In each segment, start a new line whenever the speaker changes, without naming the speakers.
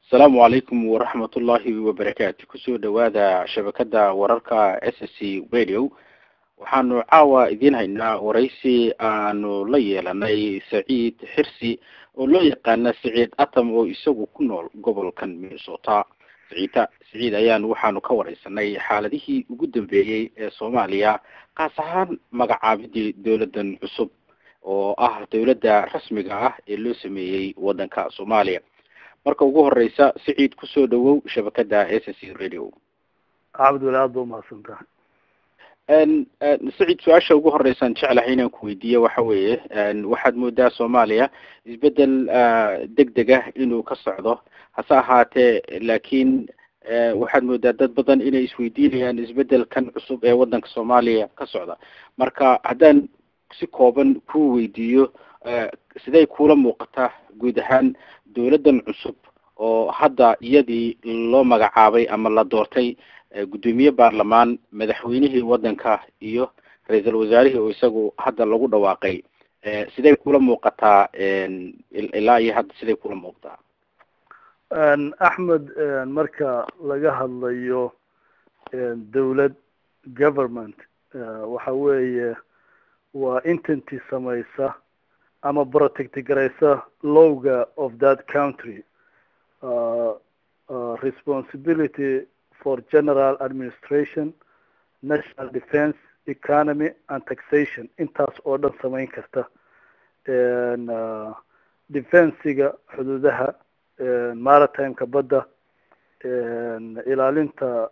Asalaamu calaykum waraxmat ullaahi wabarakaatu. Kusoo dhawaada shabakada wararka SSC Radio. Waxaanu caawa idiin haynaa waraysi aanu la yeelanay Saciid Xirsi, oo loo yaqaana Saciid Atam, oo isagu ku nool gobolkan Minnesota. Saciidta Saciid ayaanu waxaanu ka wareysanay xaaladihii ugu dambeeyey ee Soomaaliya, kaas ahaan magacaabidii dowladan cusub oo ah dowladda rasmiga ah ee loo sameeyey wadanka Soomaaliya. Marka ugu horeysa, Saciid, kusoo dhawow shabakada SSC Radio.
Cabdul, aada ba umahadsan tahay.
Saciid, su-aasha ugu horeysaan jeclahay inaan ku weydiiyo waxa weeye, waxaad moodaa Soomaaliya isbedel deg deg ah inuu ka socdo, hase ahaatee laakiin waxaad moodaa dad badan inay isweydiinayaan isbedelkan cusub ee wadanka Soomaaliya ka socda. Marka haddaan si kooban ku weydiiyo, sidey kuula muuqataa guud ahaan dowladdan cusub oo hadda iyadii loo magacaabay ama la doortay guddoomiye baarlamaan, madaxweynihii wadanka iyo ra-iisul wasaarihii oo isagu hadda lagu dhawaaqay? Sidey kula muuqataa ilaa iyo hadda, sidey kula muuqataa?
Axmed, marka laga hadlayo dowlad, government waxa weeye waa entity samaysa ama protect garaysa lawga of that country, responsibility for general administration, national defense, economy and taxation. Intaas oo dhan samayn karta, defensiga xuduudaha, maritimeka badda, ilaalinta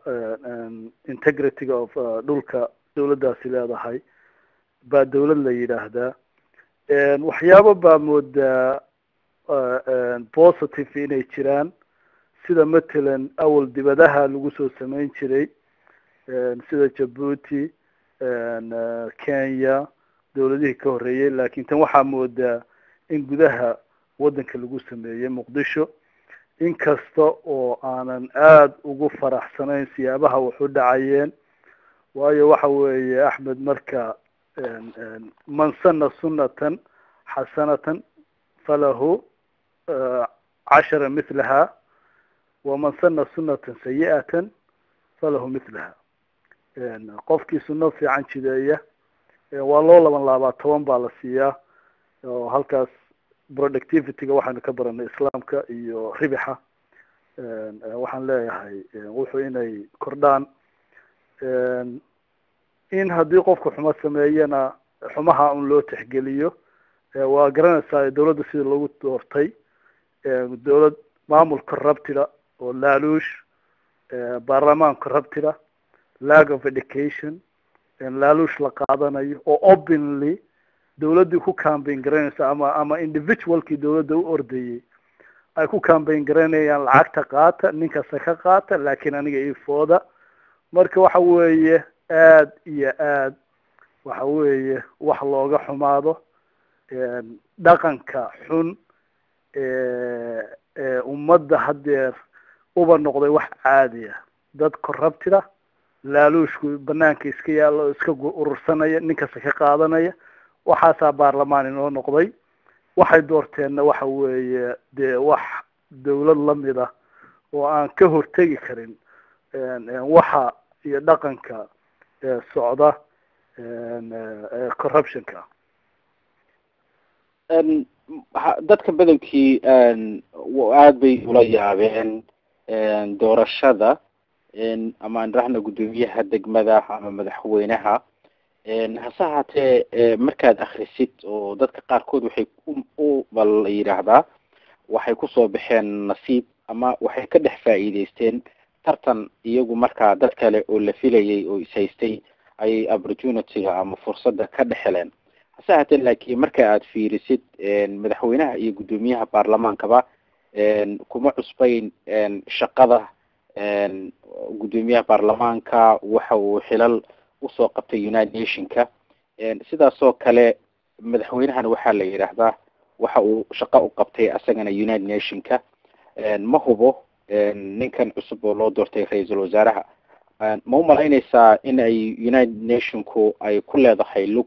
integrityga of dhulka dowladdaasi leedahay baa dowlad la yidhaahdaa. Waxyaabo baa moodaa positive inay jiraan, sida matalan awal dibadaha lagu soo samayn jiray, sida Jabuuti, Kenya, dowladihii ka horreeyey, lakin tan waxaa moodaa in gudaha waddanka lagu sameeyey, Muqdisho, inkasta oo aanan aada ugu faraxsanayn siyaabaha wax u dhacayeen. Waayo, waxa weeye, Axmed, marka man sana sunnatan xasanatan falahu cashara mithlaha, waman sana sunnatan sayi'atan falahu mithlaha. Qofkii sunno fiican jideeya waa loo laban laabaa, 10 baa la siiyaa. Oo halkaas productivity-ga waxaynu ka baranay Islaamka iyo ribixa. Waxaan leeyahay wuxuu inay kordhaan, in haddii qofku xumo sameeyana xumaha un loo tixgeliyo. Waa garanaysaa dawladda sida loogu doortay, dawlad maamul corrupted oo laaluush, baarlamaan corrupted, lack of education, laaluush la qaadanayo oo openly dawladdii ku campaign garanaysa ama individualkii dawladda u ordayay ay ku campaign garanayaan lacagta qaata, ninkasta ka qaata, laakiin aniga ii fooda. Marka waxa weeye aad iyo aad waxa weeye wax looga xumaado dhaqanka xun ee ummadda haddeer uba noqday wax caadi ah, dad corrupted ah, laaluushku banaanka iska yaalla oo iska urursanaya, nin kasta ka qaadanaya. Waxaasaa baarlamaan inoo noqday. Waxay doorteenna waxa weeye dee wax dawlad lamid ah oo aan ka hortegi karin waxa iyo dhaqanka socda, corruptionka.
Dadka badankii aada bay ula yaabeen doorashada ama aan rahna guddoomiyaha degmada ama madaxweynaha. Hase ahaatee, markaad akrisid oo dadka qaarkood waxay u bal yidhaahdaa waxay kusoo baxeen nasiib ama waxay ka dhex faa'iideysteen tartan iyagu markaa dad kale oo la filayay oo ishaystay ayay opportunity-ga ama fursadda ka dhex heleen. Hase ahaatee laakiin marka aad fiirisid, madaxweynaha iyo guddoomiyaha baarlamaankaba kuma cusbayn shaqada. Guddoomiyaha baarlamaanka waxa uu xilal usoo qabtay United Nationka. Sidaasoo kale madaxweynahana waxaa la yidhaahdaa waxa uu shaqo u qabtay asagana United Nationka. Ma hubo ninkan cusub oo loo doortay ra-iisul wasaaraha, ma u malaynaysaa in ay United Nationku ay ku leedahay lug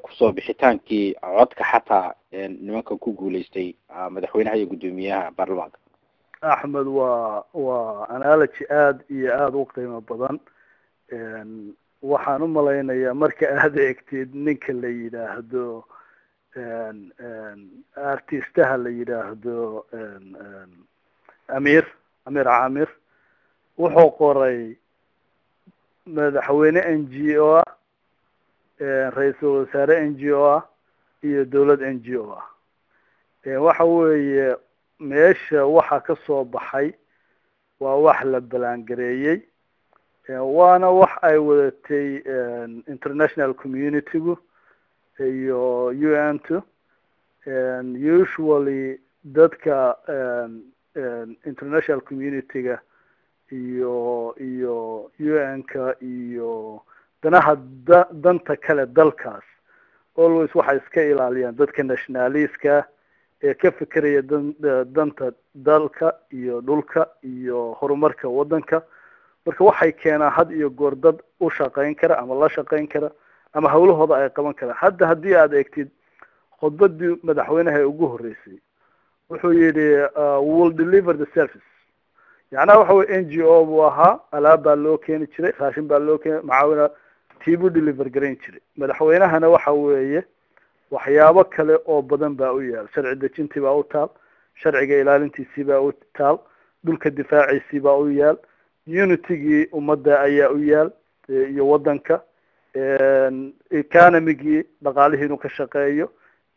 kusoo bixitaankii codka xataa nimankan ku guuleystay, madaxweynaha iyo guddoomiyaha baarlamaanka?
Axmed, waa analogy aada iyo aada u qiimo badan. Waxaan u malaynayaa marka aada eegtid ninka la yidhaahdo artistaha la yidhaahdo Amir Camir, wuxuu qoray madaxweyne NGO ah, ra-iisul wasaare NGO ah iyo dawlad NGO ah. Waxa weeye meesha waxa ka soo baxay waa wax la balaangareeyey, waana wax ay wadatay international community-gu iyo UN-to. Usually dadka international community-ga iyo UN-ka iyo danaha danta kale dalkaas always waxay iska ilaaliyaan dadka nationalist-ka ee ka fekeraya danta dalka iyo dhulka iyo horumarka waddanka. Marka waxay keenaan had iyo goor dad u shaqayn kara ama la shaqayn kara ama hawlahooda ay qaban karaan. Hadda haddii aad eegtid khudbadii madaxweynaha ee ugu horreysay, wuxuu yidhi, "Will deliver the service." Yacnaha waxa weye NGO buu ahaa, alaab baa loo keeni jiray, raashin baa loo keeni, macaawina tiibuu deliver garayn jiray. Madaxweynahana waxa weeye waxyaabo kale oo badan baa u yaal: sharci dejintii baa u taal, sharciga ilaalintiisii baa u taal, dhulka difaaciisii baa u yaal, unity-gii ummadda ayaa u yaal iyo waddanka, economy-gii, dhaqaalihii inuu ka shaqeeyo,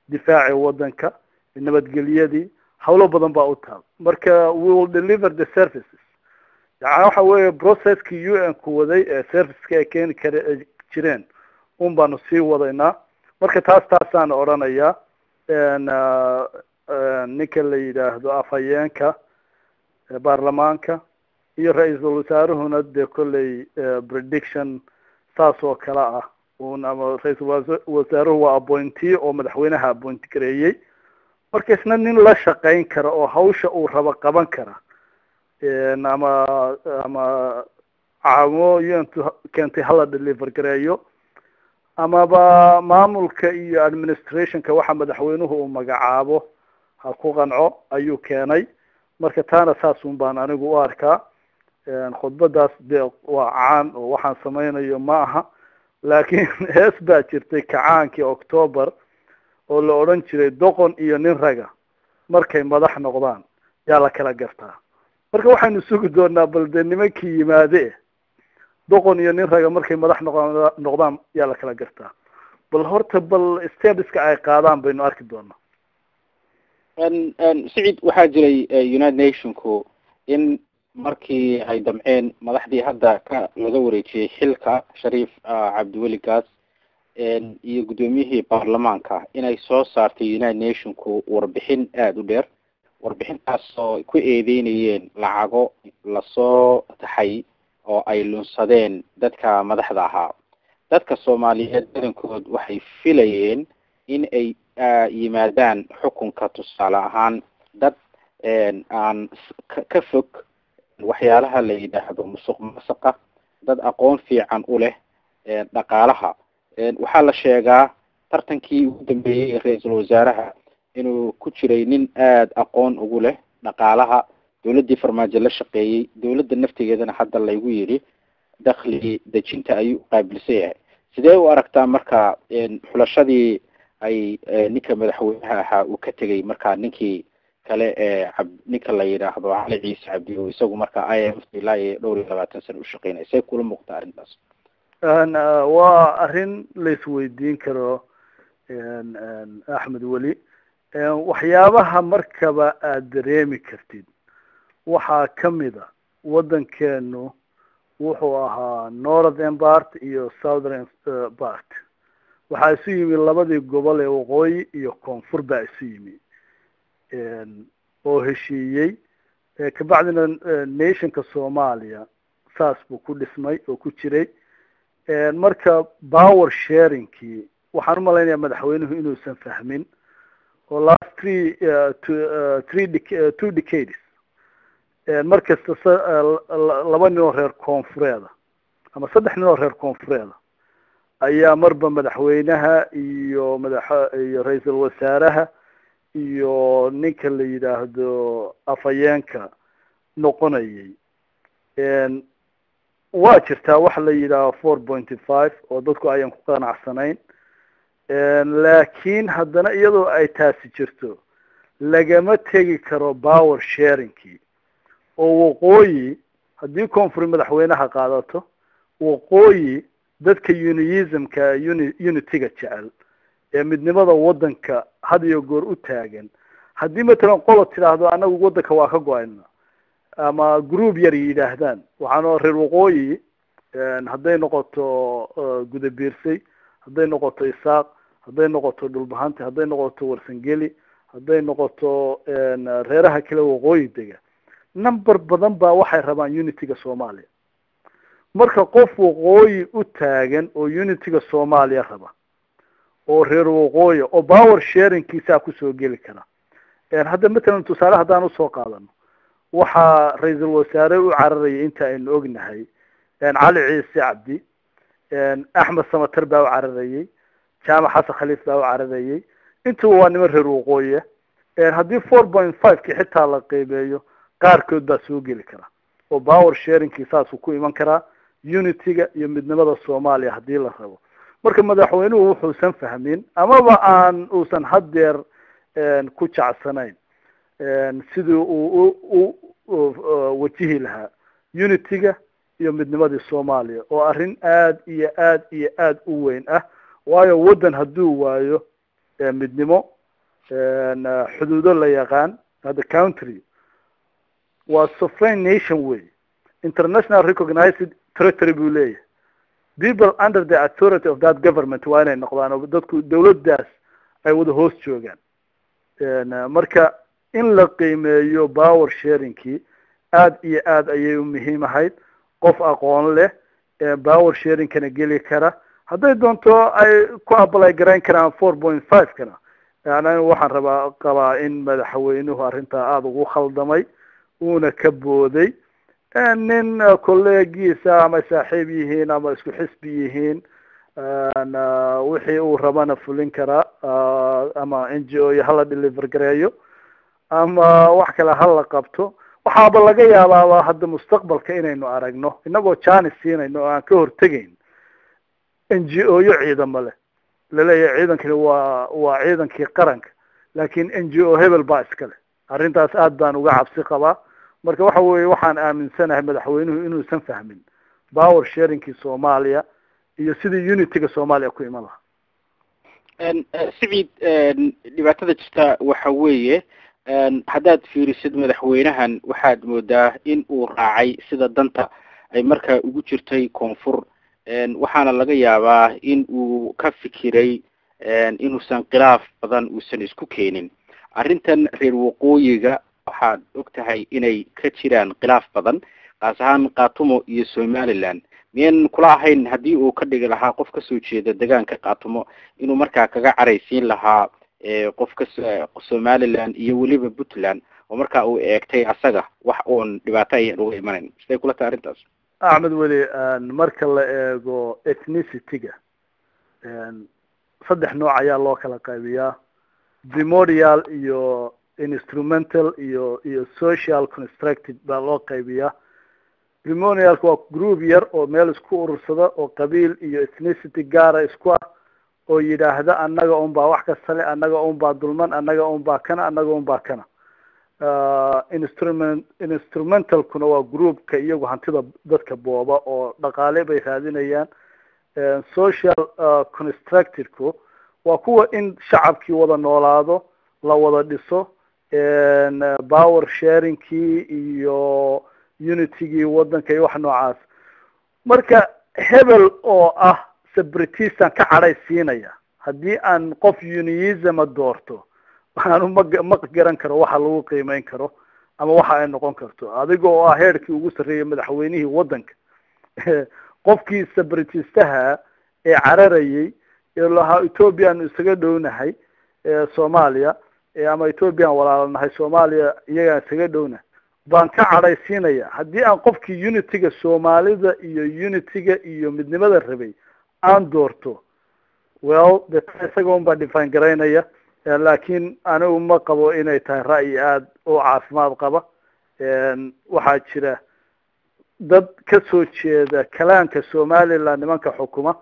difaaci waddanka, nabadgelyadii, hawlo badan baa u taal. Marka "we will deliver the services" yani waxa weeye process-kii UN ku waday ee service-ka ay keeni kara jireen un baanu sii wadaynaa. Marka taasaan odhanayaa. Ninka la yidhaahdo afhayeenka baarlamaanka iyo ra-iisul wasaaruhuna dee kolley prediction saas oo kale ah un, ama ra-iisul wasaaruhu waa appointee oo madaxweynaha appoint gareeyey. Marka isna nin la shaqayn kara oo hawsha uu rabo qaban kara ama caawimo UN-tu keentay hala deliver gareeyo, amaba maamulka iyo administration-ka waxa madaxweynuhu uu magacaabo ha ku qanco ayuu keenay. Marka taana saasun baan anigu u arkaa. Khudbadaas dee waa caan oo waxaan samaynayo ma aha, laakiin hees baa jirtay kacaankii October oo la odhan jiray "Doqon iyo nin raga markay madax noqdaan yaa la kala gartaa". Marka waxaynu sugi doonaa bal dee nimankii yimaade, doqon iyo nin raga markay madax noqdaan yaa la kala gartaa. Bal horta bal steps-ka ay qaadaan baynu arki doonaa.
Sicid, waxaa jiray United Nation-ku in markii ay damceen madaxdii hadda ka laga wareejiyey xilka, Shariif Cabdiweli Gaas iyo guddoomiyihii baarlamaanka, inay soo saartay United Nation-ku warbixin aada u dheer, warbixintaasoo ku eedeynayeen lacago lasoo taxay oo ay lunsadeen dadka madaxda ahaa. Dadka Soomaaliyeed badankood waxay filayeen in ay yimaadaan xukunka, tusaale ahaan, dad aan ka fog waxyaalaha la yidhaahdo musuq masaqa, dad aqoon fiican u leh dhaqaalaha. Waxaa la sheegaa tartankii ugu dambeeyey ee ra-iisul wasaaraha inuu ku jiray nin aada aqoon ugu leh dhaqaalaha, dawladdii Farmaajo la shaqeeyey, dawladda naftigeedana hadda laygu yidhi dakhli dejinta ayuu uqaabilsan yahay. Sidee u aragtaa marka xulashadii ay ninka madaxweynaha ahaa uu ka tegay marka ninkii kale ee ninka la yidhaahdo Cali Ciise Cabdi, oo isagu marka IMF ilaa iyo dhowr iyo labaatan sano u shaqeynaya? See kula muuqata arrintaas?
Waa arrin la isweydiin karo, Axmed Weli. Waxyaabaha markaba aada dareemi kartid waxaa kamid a waddankeenu wuxuu ahaa northern part iyo southern part. Waxaa isu yimi labadii gobol ee waqooyi iyo koonfur baa isu yimi oo heshiiyey. Kabacdina nation-ka Soomaaliya saas buu ku dhismay oo ku jiray. Marka power sharing-kii waxaan umalaynaya madaxweynuhu inuusan fahmin, oo last three three 2 decades mar kasta laba nin oo reer koonfureeda ama saddex nin oo reer koonfureeda ayaa marba madaxweynaha iyo madax iyo ra-iisul wasaaraha iyo ninka la yidhaahdo afhayeenka. Noqonayay waa jirtaa waxa la yidhaaho 4.5 oo dadku ayan ku qanacsanayn, laakiin haddana iyadoo ay taasi jirto lagama tegi karo power sharingkii oo waqooyi haddii koonfur madaxweynaha qaadato, waqooyi dadka unionismka, unityga jecel ee midnimada waddanka had iyo goor u taagan, haddii matalan qola tidhaahdo anagu waddanka waa ka go-ayna ama group yar yidhaahdaan, waxaana reer waqooyi hadday noqoto Gudabiirsay, hadday noqoto Isaaq, hadday noqoto Dhulbahanti, hadday noqoto Warsangeli, hadday noqoto reeraha kale waqooyi dega, number badan baa waxay rabaan unityga Soomaaliya. Marka qof waqooyi u taagan oo unityga Soomaaliya raba oo reer waqooyi oo power sharingkiisaa kusoo geli kara. Hadda matalan tusaale haddaan usoo qaadano, waxaa ra-iisul wasaare u cararayay inta aynu ognahay Cali Ciise Cabdi, Axmed Samater baa u cararayay, Jaamac Xasan Khaliif baa u cararayay. Intuba waa niman reer waqooyiah. Haddii 4.5 ki xitaa la qiimeeyo, qaarkood baa soo geli kara oo power sharingkii saasuu ku iman karaa unityga iyo midnimada Soomaaliya haddii la rabo. Marka madaxweynuhu wuxuusan fahmin amaba aan uusan haddeer ku jacsanayn sidii uu u wajihi lahaa unityga iyo midnimadii Soomaaliya, oo arrin aad iyo aad iyo aad u weyn ah, waayo waddan hadduu waayo midnimo, xuduudo la yaqaan, hadda country waa sovereign nation wey, international recognized territory buu leeyahay, people under the authority of that government waa inay noqdaan oo dadku dawladdaas ay wada hoos joogaan. Marka in la qiimeeyo power sharingkii aad iyo aad ayay u muhiim ahayd. Qof aqoon leh, power sharingkana geli kara, hadday doonto ay ku apply garayn karaan 4.5 kana. Yani waxaan rabaa qabaa in madaxweynuhu arrintaa aada ugu khaldamay, uuna ka booday nin colleagueiisa ama saaxiib yihiin ama isku xisbi yihiin, wixii uu rabana fulin karaa, ama NGO iyo hala deliver gareeyo ama wax kale hala qabto. Waxaaba laga yaabaaba hadda mustaqbalka inaynu aragno, inagoo chance siinayno oo aan ka hortegayn, NGO yo ciidamo leh laleeyahay ciidankani waa ciidankii qaranka, laakiin NGO hebel baa iska leh. Arrintaas aad baan uga cabsi qabaa. Marka waxa weeye waxaan aaminsanahay madaxweynuhu inuusan fahmin power sharingkii Soomaaliya iyo sidii unityga Soomaaliya ku iman lahaa.
Siciid, dhibaatada jirta waxa weeye, haddaad fiirisid madaxweynahan waxaad moodaa in uu raacay sida danta ay markaa ugu jirtay koonfur. Waxaana laga yaabaa in uu ka fikiray inuusan khilaaf badan uusan isku keenin arrintan reer waqooyiga. Waxaad og tahay inay ka jiraan khilaaf badan, kaas ahaan Khaatumo iyo Somaliland. Miyan kula ahayn haddii uu ka dhigi lahaa qof kasoo jeeda degaanka Khaatumo inuu markaa kaga caraysiin lahaa qof ka Somaliland iyo weliba Puntland, oo markaa uu eegtay asaga wax uun dhibaato ayan uga imanayn? Siday kula tahay arrintaas?
Axmed Weli, marka la eego ethnicity-ga, saddex nooc ayaa loo kala qaybiyaa: primordial iyo instrumental iyo social constructed baa loo qaybiyaa. Primordialka waa group yar oo meel isku urursada oo qabiil iyo ethnicity gaara isku ah oo yidhaahda annaga un baa wax kasta le, annaga un baa dulman, annaga un baa kana, annaga un baa kana. Instrumentalkuna waa groupka iyagu hantida dadka booba oo dhaqaale bay raadinayaan. Social constructedku waa kuwa in shacabkii wada noolaado, la wada dhiso, power sharingkii iyo unitygii waddanka iyo wax noocaas. Marka hebel oo ah separatistan ka cadhaysiinaya haddii aan qof unionisma doorto, anu ma garan karo waxa lagu qiimeyn karo ama waxa ay noqon karto. Adiga oo ah heerkii ugu sarreeyay, madaxweynihii waddanka, qofkii separatistaha ee cararayay ee lahaa Ethoobiyaanu isaga dhownahay Soomaaliya ama Ethoobiyan walaalanahay, Soomaaliya iyagaan isaga dhownahay baan ka cadhaysiinaya, haddii aan qofkii unityga Soomaalida iyo unityga iyo midnimada rabay aan doorto, well, de isaga un baa define garaynaya. Laakiin anigu ma qabo inay tahay ra'yi aada u caafimaad qaba. Waxaa jira dad ka soo jeeda kalaanka Somaliland nimanka xukuma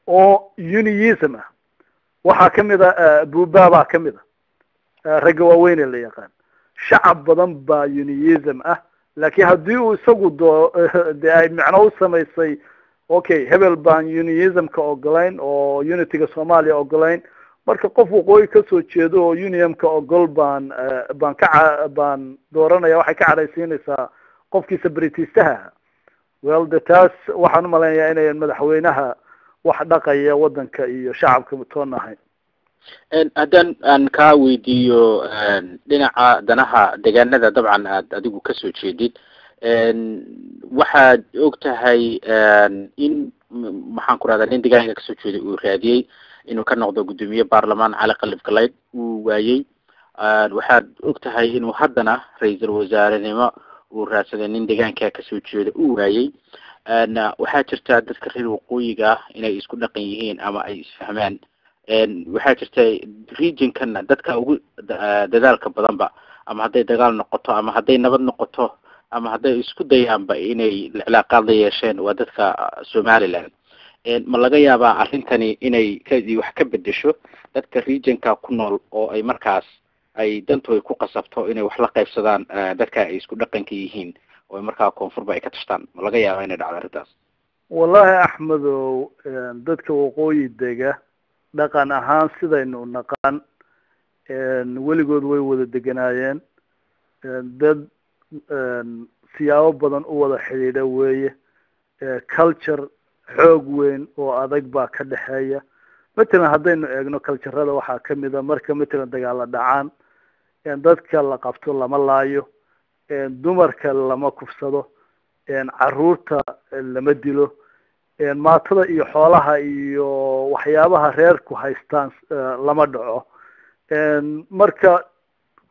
oo unionism ah. Waxaa kamid a Buuba baa kamid a ragga waaweyne la yaqaan. Shacab badan baa unionism ah, laakiin haddii uu isagu doo de ay micno u samaysay, okay, hebel baan unionismka ogolayn oo unityga Soomaaliya ogolayn, marka qof waqooyi kasoo jeedo oo unionka ogol baan ka baan dooranaya, waxay ka cadhaysiinaysaa qofkii separatistaha. Well, de taas waxaan umalaynayaa inayan madaxweynaha wax dhaqaya waddanka iyo shacabka toon ahayn.
Haddaan aan kaa weydiiyo dhinaca danaha deegaanada, dabcan aad adigu kasoo jeedid, waxaad og tahay in, maxaan ku rahdaa, nin deegaanka kasoo jeeday uu raadiyey inuu ka noqdo guddoomiye baarlamaan, Cali Qalif Galayd, uu waayey. Waxaad og tahay inuu haddana ra-iisul wasaarenimo uu raadsaday nin deegaanka kasoo jeeda, uu waayey. Waxaa jirta dadka reer waqooyiga ah inay isku dhaqan yihiin ama ay isfahmaan. Waxaa jirta regionkana dadka ugu dadaalka badanba, ama hadday dagaal noqoto ama hadday nabad noqoto ama hadday isku dayaanba inay cilaaqaad la yeesheen, waa dadka Somaliland. Ma laga yaabaa arrintani inay ka wax ka bedesho dadka regionka ku nool oo ay markaas ay dantu ay ku qasabto inay wax la qaybsadaan dadka ay isku dhaqanka yihiin oo markaa koonfurba ay ka tashtaan? Ma laga yaabaa inay dhacdo arrintaas?
Wallahi Axmedow, dadka waqooyi dega dhaqan ahaan sidaynu naqaan weligood way wada deganaayeen. Dad siyaabo badan u wada xidhiidha weeye, culture xoog weyn oo adag baa ka dhexeeya. Matalan haddaynu eegno culturada, waxaa kamid a marka matalan dagaala dhacaan, dadka la qabto lama laayo, dumarka lama kufsado, caruurta lama dilo, maatada iyo xoolaha iyo waxyaabaha reerku haystaan lama dhaco. Marka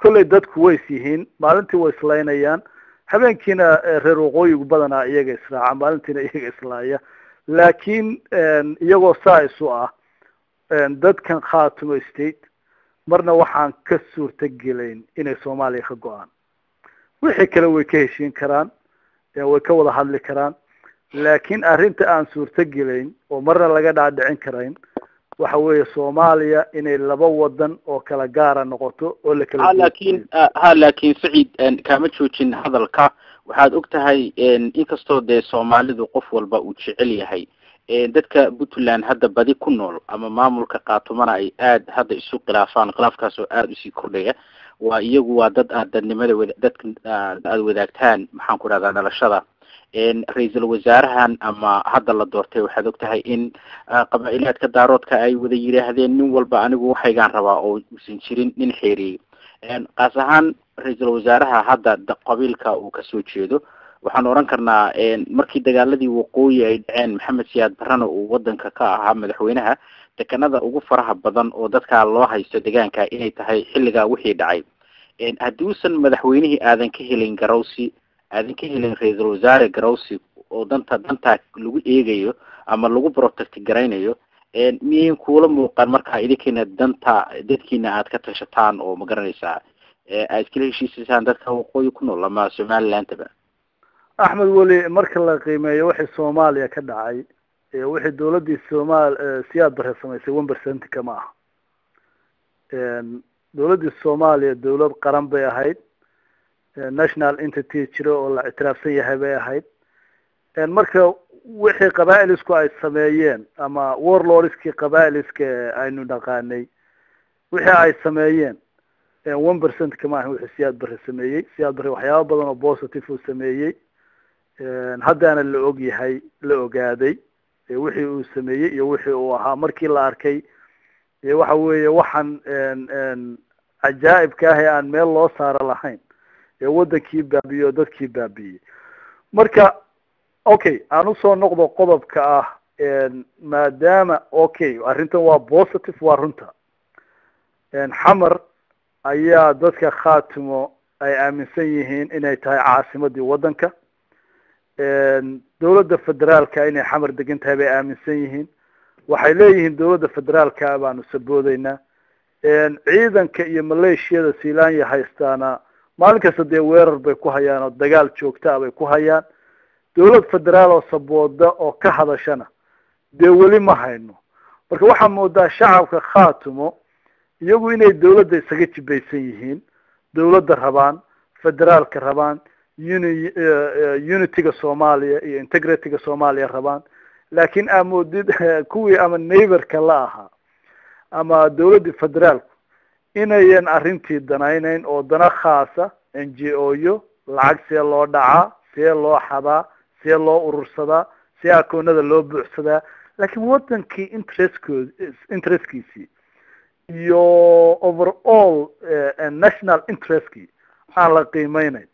kolley dadku ways yihiin, maalintii way islaynayaan, habeenkiina reer waqooyigu badanaa iyaga israaca, maalintiina iyaga islaaya. Laakiin iyagoo saa isu ah, dadkan Khatumo State marna waxaan ka suurta gelayn inay Soomaaliya ka go-aan. Wixii kale way ka heshiin karaan, way ka wada hadli karaan, laakiin arrinta aan suurto gelayn oo marna laga dhaadhicin karayn waxa weeye Soomaaliya inay laba wadan oo kala gaara noqoto oo la kala
Ha, laakiin ha, laakiin Saciid, kaama joojin hadalka. Waxaad og tahay inkastoo dee Soomaalidu qof walba uu jecel yahay, dadka Puntland hadda badi ku nool ama maamulka Qaatumana ay aad hadda isu khilaafaan, khilaafkaas oo aada usii kordhaya. Waa iyagu waa dad aad dadnimada wada dadka aada wadaagtaan, maxaan ku rahdaa, dhalashada. Ra-iisul wasaarahan ama hadda la doortay, waxaad og tahay in qabaa'ilaadka Daaroodka ay wada yidhaahdeen nin walba anigu waxaygaan rabaa, oo usan jirin nin xeeriyey. Qaas ahaan ra-iisul wasaaraha hadda qabiilka uu kasoo jeedo, waxaan oran karnaa markii dagaaladii waqooyi ay dhaceen, Maxamed Siyaad Barrana uu wadanka ka ahaa madaxweynaha, dekanada ugu faraha badan oo dadkaa loo haysto deegaanka inay tahay xilligaa wixii dhacay. Hadduusan madaxweynihii aadan ka helin garawsi, aadan ka helin ra-iisul wasaare garawsi oo danta dantaa lagu eegayo ama lagu protect garaynayo, miyayn kuula muuqan markaa idinkiina danta dadkiina aad ka tashataan oo, ma garanaysaa, aad iskala heshiisasaan dadka waqooyi ku nool ama Somalilandaba?
Axmed weli, marka la qiimeeyo wixii Soomaaliya ka dhacay, wixii dawladdii Somal Siyaad Barre samaysay 1% kama aha. Dawladdii Soomaaliya dawlad qaran bay ahayd, national entity jiro oo la ictiraafsan yahay bay ahayd. Marka wixii qabaa'ilisku ay sameeyeen ama warlordskii qabaailiska aynu dhaqaanay wixii ay sameeyeen 1% kama ahan wixii Siyaad Barre sameeyey. Siyaad Barre waxyaaba badan oo positive uu sameeyey haddaana la og yahay, la ogaaday wixii uu sameeyey iyo wixii uu ahaa markii la arkay. Waxa weeye waxaan cajaa'ibka ah ee aan meel loo saaro lahayn ee waddankii baabiye oo dadkii baabiiyey. Marka okay, aan usoo noqdo qodobka ah, maadaama okay arrintan waa positive, waa runta, Xamar ayaa dadka Khaatimo ay aaminsan yihiin inay tahay caasimadii waddanka, dawladda federaalka inay Xamar degan tahay bay aaminsan yihiin. Waxay leeyihiin dawladda federaalka baanu saboodeynaa, ciidanka iyo maleeshiyada Silaanya haystaana Maalin kasta dee weerar bay ku hayaan oo dagaal joogtaa bay ku hayaan. Dawlad federaal oo sabooda oo ka hadashana dee weli ma hayno. Marka waxaa moodaa shacabka Khaatumo iyagu inay dawladda isaga jibaysan yihiin, dawladda rabaan, federaalka rabaan, unityga Soomaaliya iyo integrityga Soomaaliya rabaan, laakiin amoodid kuwii ama neighborka la ahaa ama dawladdii federaalku inayan arrintii danaynayn, oo dana khaasa, NGO yo, lacag see loo dhacaa, see loo xadaa, see loo urursadaa, see akoonada loo buuxsadaa, laakiin wadankii interestkood, interestkiisii iyo overall national interestkii aan la qiimeynayn.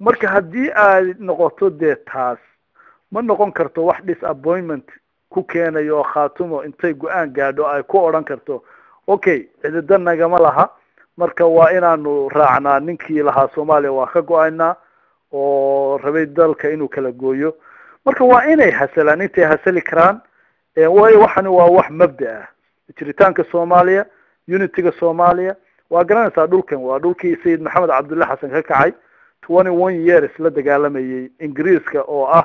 Marka haddii ay noqoto, dee taas ma noqon karto wax disappointment ku keenayo oo Khaatumo intay go-aan gaadho ay ku odhan karto, "Okay, cidida nagama laha, marka waa inaanu raacnaa ninkii lahaa Soomaaliya waa ka go-aynaa," oo rabay dalka inuu kala gooyo. Marka waa inay hasalaan intay hasali karaan, waayo waxani waa wax mabda ah, jiritaanka Soomaaliya, unityga Soomaaliya. Waa garanaysaa, dhulkan waa dhulkii Sayid Maxamed Cabdulle Xasan ka kacay, 21 years la dagaalamayay Ingiriiska, oo ah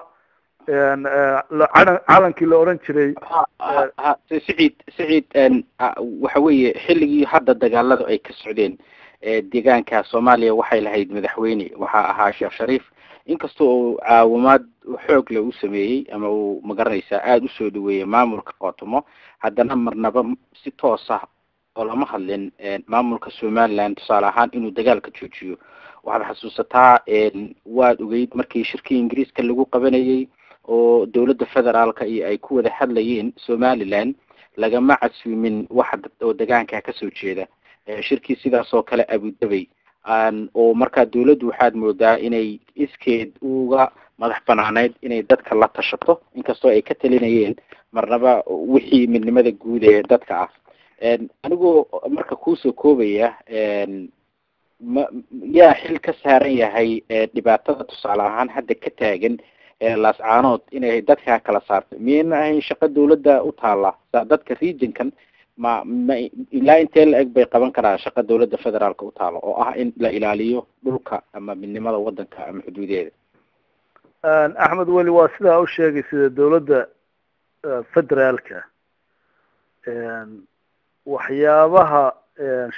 calankii la odhan jiray.
Siciid, Siciid, waxa weeye xilligii hadda dagaaladu ay ka socdeen deegaanka Soomaaliya waxay lahayd madaxweyne, waxaa ahaa Sheekh Shariif. Inkasta uu caawimaad xoog leh u sameeyey ama uu, magaranaysaa, aada usoo dhaweeyey maamulka Khaatumo, haddana marnaba si toos ah oo lama hadlin maamulka Somaliland, tusaale ahaan, inuu dagaalka joojiyo. Waxaad xasuusataa, waad ogeyd markii shirkii Ingiriiska lagu qabanayay oo dawladda federaalka iyo ay ku wada hadlayeen Somaliland, lagama casuumin waxa oo degaanka kasoo jeeda. Shirkii sidaas oo kale Abu Dhabi, oo markaa dawladdu waxaad moodaa inay iskeed uga madax banaaneyd inay dadka la tashato, inkastoo ay ka talinayeen marnaba wixii midnimada guud ee dadka ah. Anigoo marka kuusoo koobaya, ma yaa xil ka saaran yahay dhibaatada, tusaale ahaan, hadda ka taagan Laascaanood inay dadkaa kala saarto? Miyayna ahayn shaqo dawladda u taala? Dadka regionkan ma ilaa intee la eg bay qaban karaa shaqa dawladda federaalka u taalo, oo ah in la ilaaliyo dhulka ama midnimada wadanka ama xuduudeeda?
Axmed Weli, waa sidaa u sheegay. Sida dawladda federaalka waxyaabaha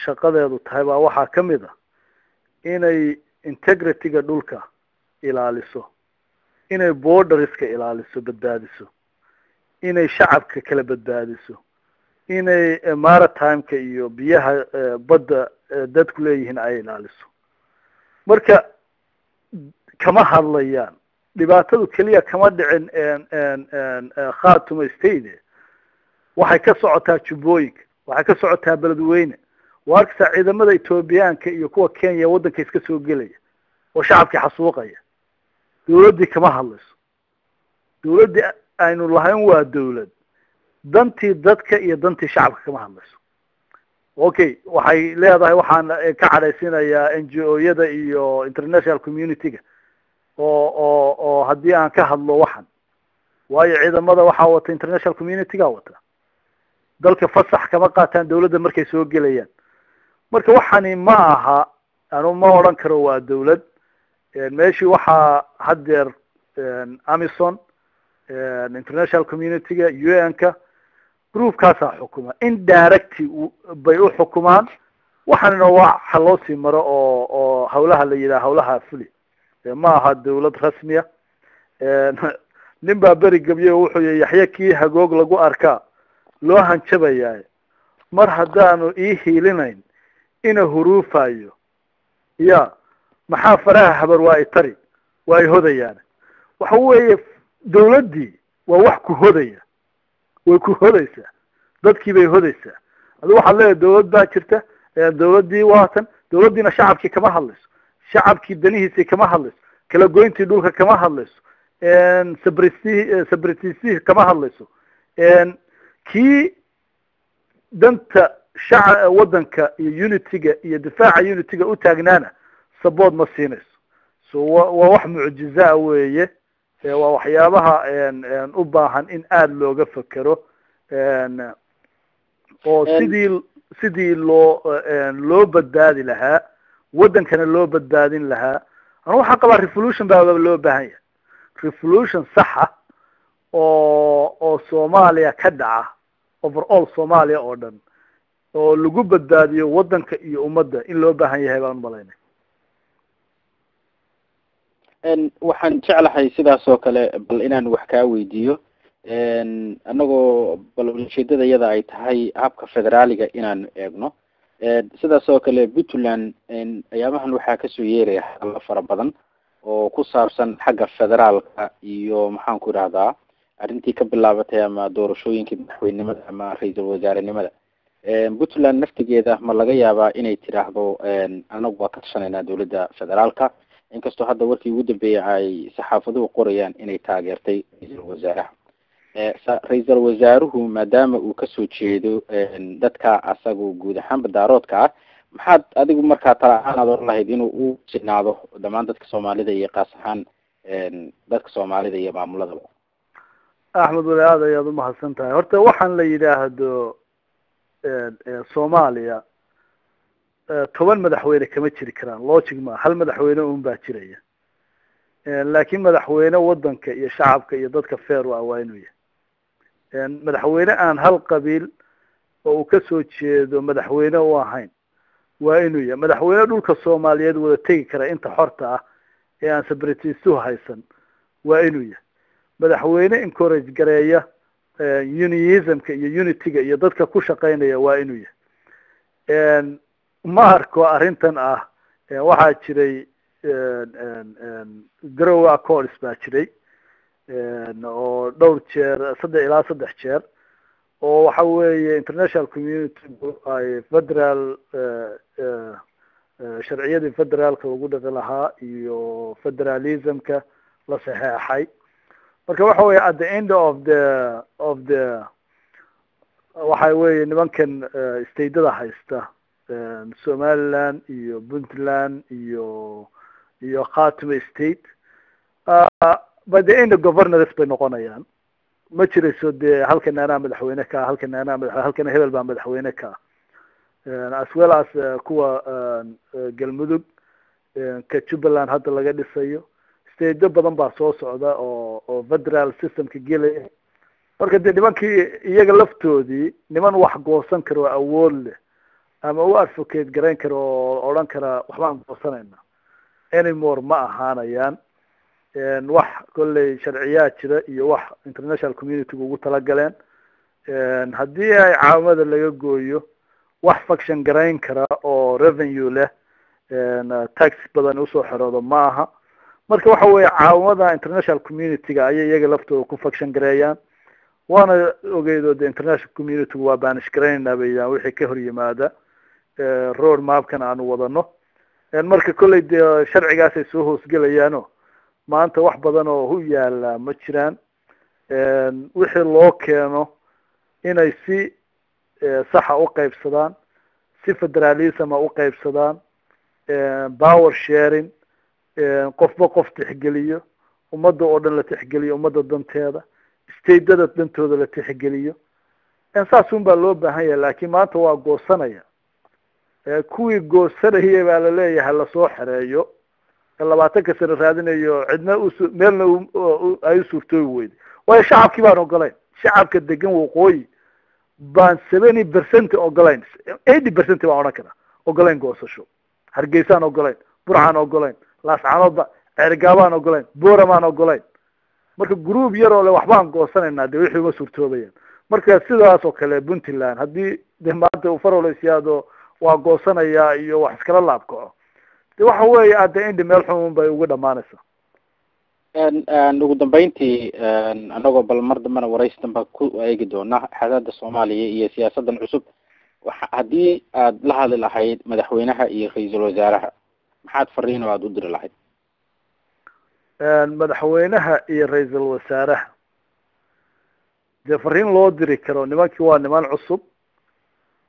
shaqadeedu tahay baa waxaa kamid a inay integrityga dhulka ilaaliso, inay borderska ilaaliso, badbaadiso, inay shacabka kala badbaadiso, inay maritimeka iyo biyaha badda dadku leeyihiin ay ilaaliso. Marka kama hadlayaan. Dhibaatadu keliya kama dhicin Khaatumo State, waxay ka socotaa Jubbooyinka, waxay ka socotaa Beledweyne. Waa arkaysaa ciidamada Etoobiyaanka iyo kuwa Kenya waddanka iska soo gelaya oo shacabkii xasuuqaya. Dawladdii kama hadlayso. Dawladdii aynu lahayn waa dawlad dantii dadka iyo dantii shacabka kama hadlayso. Okay, waxay leedahay waxaan ka cadhaysinayaa NGO-yada iyo international community-ga oo haddii aan ka hadlo waxan, waayo ciidamada waxaa wata international community-ga wata, dalka fasax kama qaataan dawladda markay soo gelayaan. Marka waxani ma aha, anu ma odhan karo waa dawlad. Meeshii waxaa haddeer AMISOM, international community-ga, UN-ka, groupkaasaa xukuma, indirectly bay u xukumaan. Waxaanina waxa loo sii maro oo hawlaha la yidhaha hawlaha fuli, ma aha dawlad rasmiya. Nin baa beri gabyey oo wuxuu yihi, "Yaxye kii hagoog lagu arkaa loo hanjabayaay, mar haddaanu ii hiilinayn ina huruufayo, ya maxaa faraha habar waa itari, waa ay hodayaan." Waxa weeye dawladdii waa wax ku hodaya, way ku hodaysaa, dadkii bay hodaysaa. Adu waxaad leedahay dawlad baa jirta, dawladdii waatan, dawladdiina shacabkii kama hadlayso, shacabkii danihiisii kama hadlayso, kala goyntii dhulka kama hadlayso, separatistihii kama hadlayso, kii danta waddanka iyo unityga iyo difaaca unityga u taagnaana support ma siinayso. So waa wax mucjizaa weeye, waa waxyaabaha u baahan in aada looga fekero oo sidii loo badbaadi lahaa. Waddankana loo badbaadin lahaa. Anu waxaan qabaa revolution baa loo baahan yahay, revolution saxa oo Soomaaliya ka dhaca, overall Soomaaliya oo dhan, oo lagu badbaadiyo waddanka iyo ummadda in loo baahan yahay baan umalaynay.
Waxaan jeclahay sidaas oo kale bal inaan wax kaa weydiiyo, anagoo bal ujeedada iyada ay tahay habka federaaliga inaan eegno. Sidaas oo kale Puntland ayaamahan waxaa kasoo yeeraya hadallo fara badan oo ku saabsan xagga federaalka iyo, maxaan ku idhahdaa, arrintii ka bilaabatay ama doorashooyinkii madaxweynenimada ama ra-iisul wasaarenimada. Puntland naftigeeda ma laga yaabaa inay tidhaahdo anagu waa ka tashanaynaa dawladda federaalka, inkastoo hadda warkii ugu dambeeyay ay saxaafaduhu qorayaan inay taageertay ra-iisul wasaaraha? Ra-iisul wasaaruhu maadaama uu kasoo jeedo dadka asagu guud ahaanba Daaroodka ah, maxaad adigu markaa tala ahaan aad oran lahayd inuu u sinaado dhammaan dadka Soomaalida iyo qaas ahaan dadka Soomaalida iyo maamuladaba?
Axmed Weli, aad ayaad umahadsan tahay. Horta waxaan la yidhaahdo Soomaaliya 10 madaxweyne kama jiri karaan, logic ma. Hal madaxweyne un baa jiraya, laakiin madaxweyne waddanka iyo shacabka iyo dadka fair u ah waa inuu yahay. Madaxweyne aan hal qabiil oo uu kasoo jeedo madaxweyne u ahayn waa inuu yahay. Madaxweyne dhulka Soomaaliyeed wada tegi kara inta xorta ah ee aan separatistuhu haysan waa inuu yahay. Madaxweyne encourage gareeya unionismka iyo unityga iyo dadka ku shaqeynaya waa inuu yahay. Ma arko arrintan ah. Waxaa jiray Garowe Accords baa jiray oo dhowr jeer, saddex ilaa saddex jeer, oo waxa weeye international community ay federal sharciyadii federaalka lagu dhaqi lahaa iyo federalismka la saxeexay. Marka waxa weye at the end of the waxa weye nimankan stateda haysta, Somaliland iyo Puntland iyo Khaatumo State, by the end governors bay noqonayaan. Ma jirayso dee halkan anaa madaxweyne ka ah, halkan anaa madax, halkana hebel baa madaxweyne ka ah, as well as kuwa Galmudug, ka Jubbaland hadda laga dhisayo. Stateyo badan baa soo socda oo federal systemka gelaya. Marka dee nimankii iyaga laftoodii niman wax goosan karo oo awood leh ama u advocate garayn kara oo odhan kara waxbaan goosanayna anymore ma ahaanayaan. Wax kolley sharciyaa jira iyo wax international communityga ugu talagaleen, haddii ay caawimada laga gooyo, wax function garayn kara oo revenue leh, tax badan usoo xeroodo ma aha. Marka waxa weeye caawimada international community-ga ayay iyaga laftooda ku function gareeyaan. Waana ogeydo de international community-gu waa banish garaynayna bayaan wixii ka hor yimaada road mapkan aanu wadano. Marka kolley dee sharcigaasay soo hoosgelayaano maanta wax badan oo hu yaala ma jiraan. Wixii loo keeno inay si saxa u qaybsadaan, si federalisma u qaybsadaan, power sharing, qofba qof tixgeliyo, ummadda oo dhan la tixgeliyo, ummadda danteeda, stateda dantooda la tixgeliyo, saas un baa loo baahan yahay. Laakiin maanta waa goosanaya, kuwii goosanayay baa laleeyahay lasoo xereeyo 20-ka sano raadinayo, cidna us meelna ay u suurtoobi weyday, waayo shacabkii baan ogolayn. Shacabka degan waqooyi baan 70% ogolayn, 80% baan odhan karaa ogolayn goosasho. Hargeysaan ogolayn, Burcaan ogolayn, Laascanoodba, Ceergaabaan ogolayn, Booramaan ogolayn. Marka group yar oo le waxbaan goosanaynaa dee wixii uma suurtoobayaan. Marka sidaas oo kale Puntland haddii de maanta uu faroleysiyaado waa goosanayaa iyo wax iskala laabkaco, de waxa weeye at the end meel xun bay ugu dhamaanaysaa.
Ugu dambeyntii, anagoo bal mar dambena waraysi damba ku eegi doona xaaladda Soomaaliya iyo siyaasadan cusub, waxa haddii aad la hadli lahayd madaxweynaha iyo ra-iisul wasaaraha, maxaad fariin oo aada u diri lahayd?
Madaxweynaha iyo ra-iisul wasaaraha dee fariin loo diri karo, nimankii waa niman cusub,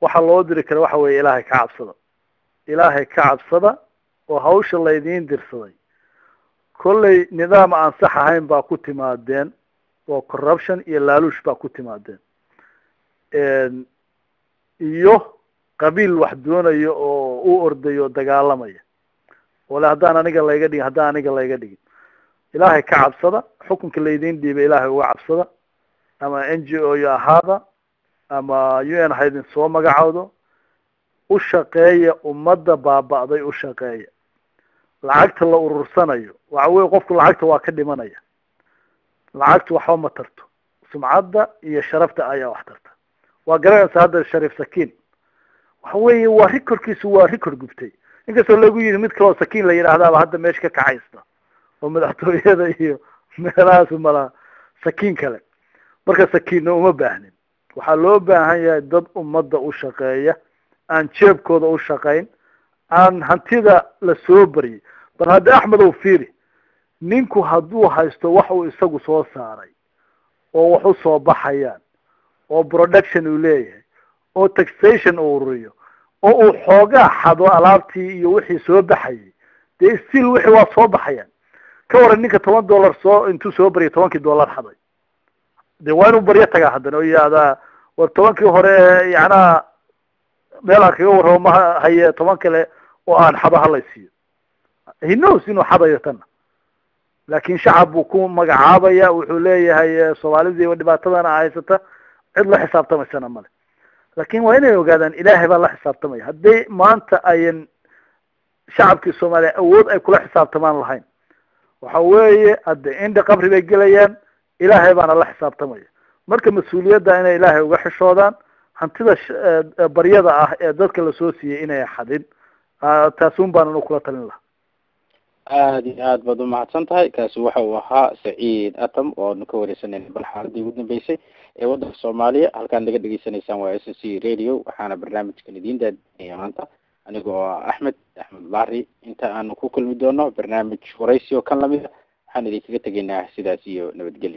waxa loo diri karo waxa weeye Ilaahay ka cabsada, Ilaahay ka cabsada oo hawsha laydiin dirsaday. Kolley nidaam aan sax ahayn baa ku timaadeen oo corruption iyo laaluush baa ku timaadeen iyo qabiil wax doonayo oo u ordayo o dagaalamaya. Wala haddaan aniga layga dhigin, haddaan aniga layga dhigin. Ilaahay ka cabsada, xukunka laydin dhiibay Ilaahay uga cabsada, ama NGO yo ahaada ama UN ha idin soo magacowdo. U shaqeeya ummadda baaba'day, u shaqeeya. Lacagta la urursanayo waxa weye qofku lacagta waa ka dhimanaya, lacagtu waxba ma tarto, sumcadda iyo sharafta ayaa wax tarta. Waa garanaysaa hadda Shariif Sakiin waxa weeye waa recordkiisu waa record gubtay, inkastoo lagu yidhi mid kaloo Sakiin la yidhaahdaaba hadda meesha ka kacaysta oo madaxtooyada iyo meelahaas malaa Sakiin kale. Marka Sakiinna uma baahnin, waxaa loo baahan yahay dad ummadda u shaqeeya, aan jeebkooda u shaqayn, aan hantida la soo baryay. Bal hadda Axmed ow fiiri, ninku hadduu haysto wax uu isagu soo saaray oo wax u soo baxayaan oo production uu leeyahay oo taxation uu ururiyo oo uu xoogaa xado alaabtii iyo wixii soo baxayay, dee still wixii waa soo baxayaan. Ka waran ninka $10 soo intuu soo baryay $10kii xaday? Dee waa inuu baryo tagaa haddana oo yihahdaa war 10kii hore yacnaha meel aan kaga warramo ma haye, 10 kale oo aan xado halaysiiyo. He knows inuu xadayo tanna, laakin shacab buu ku magacaabaya, wuxuu leeyahay Soomaalidii dhibaatadana haysata, cid la xisaabtamaysana male. Laakin waa inay ogaadaan Ilaahay baa la xisaabtamaya. Hadday maanta ayan shacabkii Soomaaliya awood ay kula xisaabtamaan lahayn, waxa weeye hadde indha qabri bay gelayaan, Ilaahay baana la xisaabtamaya. Marka mas-uuliyadda inay Ilaahay uga xishoodaan, hantida baryada ah ee dadka lasoo siiyey inay xadin, taasun baanan ukula talin lahaa.
Aada iyo aad baad umahadsan tahay. Kaasi waxa uu ahaa Saciid Atam oo aanu ka wareysanayna bal xaaladii ugu dambeysay ee waddanka Soomaaliya. Halkaan naga dhegeysanaysaan waa SNC Radio, waxaana barnaamijkan idiin daadinaya maanta aniga oo ah Axmed Axmed Lari. Inta aanu ku kulmi doono barnaamij waraysi oo kan lamid a, waxaan idinkaga tegaynaa sidaas iyo nabadgelyo.